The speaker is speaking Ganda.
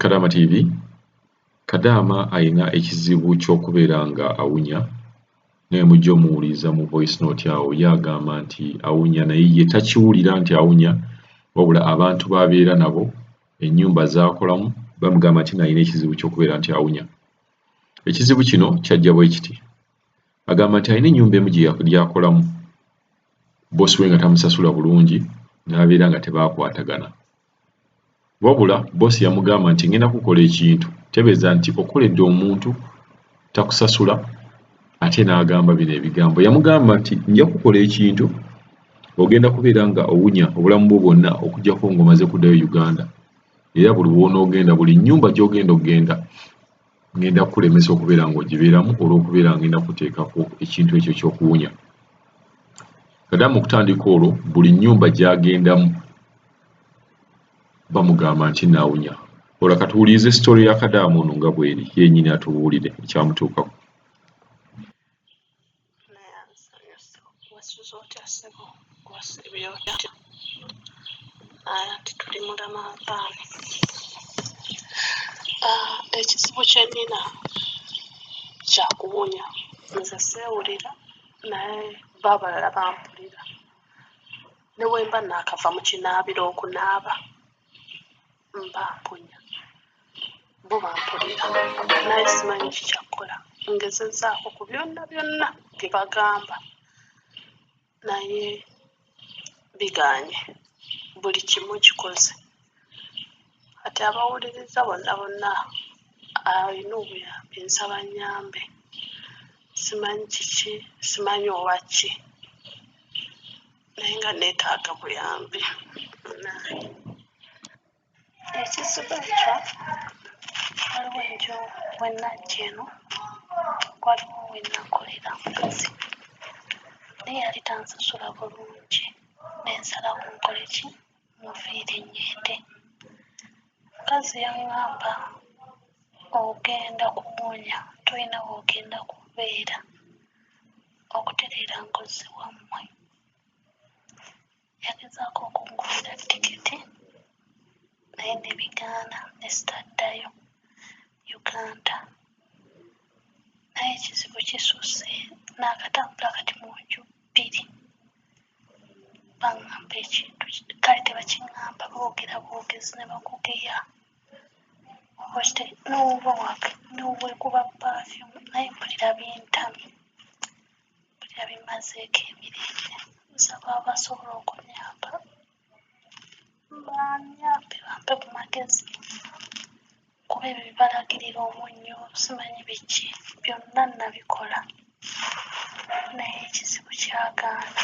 Kadaama TV, Kadaama alina ekizibu ky'okubeera nga awunya, naye mujja omuwuliriza mu voice note awo ye agamba nti awunya naye ye takiwulira nti awunya, wabula abantu b'abeera nabo ennyumba z'akolamu bamugamba nti nalina ekizibu ky'okubeera nti awunya. Ekizibu kino kyajja bwe kiti: agamba nti alina ennyumba emu gye gy'akolamu, boosi we nga tamusasula bulungi n'abeera nga tebaakwatagana. Wabula boosi yamugamba nti ngenda kukola ekintu, tebeeza nti okoledde omuntu takusasula ate n'agamba bino ebigambo. Yamugamba nti nja kukola ekintu ogenda kubeera nga owunya obulamu bwo bwonna okuggyako ng'omaze kuddayo Uganda, era buli w'onoogenda, buli nnyumba gy'ogenda okugenda, ngenda kukulemesa okubeera ng'ogibeeramu olw'okubeera ngenda kuteekako ekintu ekyo ky'okuwunya. Kadaama okutandika olwo buli nnyumba gy'agendamu bamugamba nti naawunya. Olwo katuwulirize story ya Kadaama ono nga bw'eri, ye yennyini atubuulire ekyamutuukako. Naye ansanyusa. Wasuze otya ssebo? Wasiibye otya? Aya nti tuli mu Ramadhaani. Ah, ekizibu kye nnina kya kuwunya. Nze seewulira naye bo abalala bampulira. Ne bwe mba naakava mu kinaabiro okunaaba mba mpunya. Bo bampulira naye simanyi ki kya kukola. Ngezezzaako ku byonna byonna bye bagamba naye bigaanye. Buli kimu kikoze. Kati abawuliriza bonna bonna alina obuyambi nsaba annyambe. Simanyi kiki, simanyi oba ki naye nga neetaaga buyambi munnange. Ekizibu ekyo waliwo enju we najja eno waliwo we nakolera omukazi naye yali tansasula bulungi ne nsalawo nkole ki muviire ŋŋende. Omukazi yaŋŋamba ogenda kuwunya tolina w'ogenda kubeera okutereera nkozze wammwe. Yagezaako okungulira tikiti naye ne bigaana ne sitaddayo Uganda. Naye ekizibu kisusse naakatambula kati mu nju bbiri baŋŋamba ekintu kale tebakiŋŋamba boogera bwogezi ne bakugeya oba n'oba n'oweekuba perfume naye mpulira bintamye, mpulira bimmazeeko emirembe. Nsaba abasobola okunnyamba bannyambe bampe ku magezi kuba ebyo bye balagirira omunnyo simanyi biki byonna nabikola naye ekizibu kyagaana.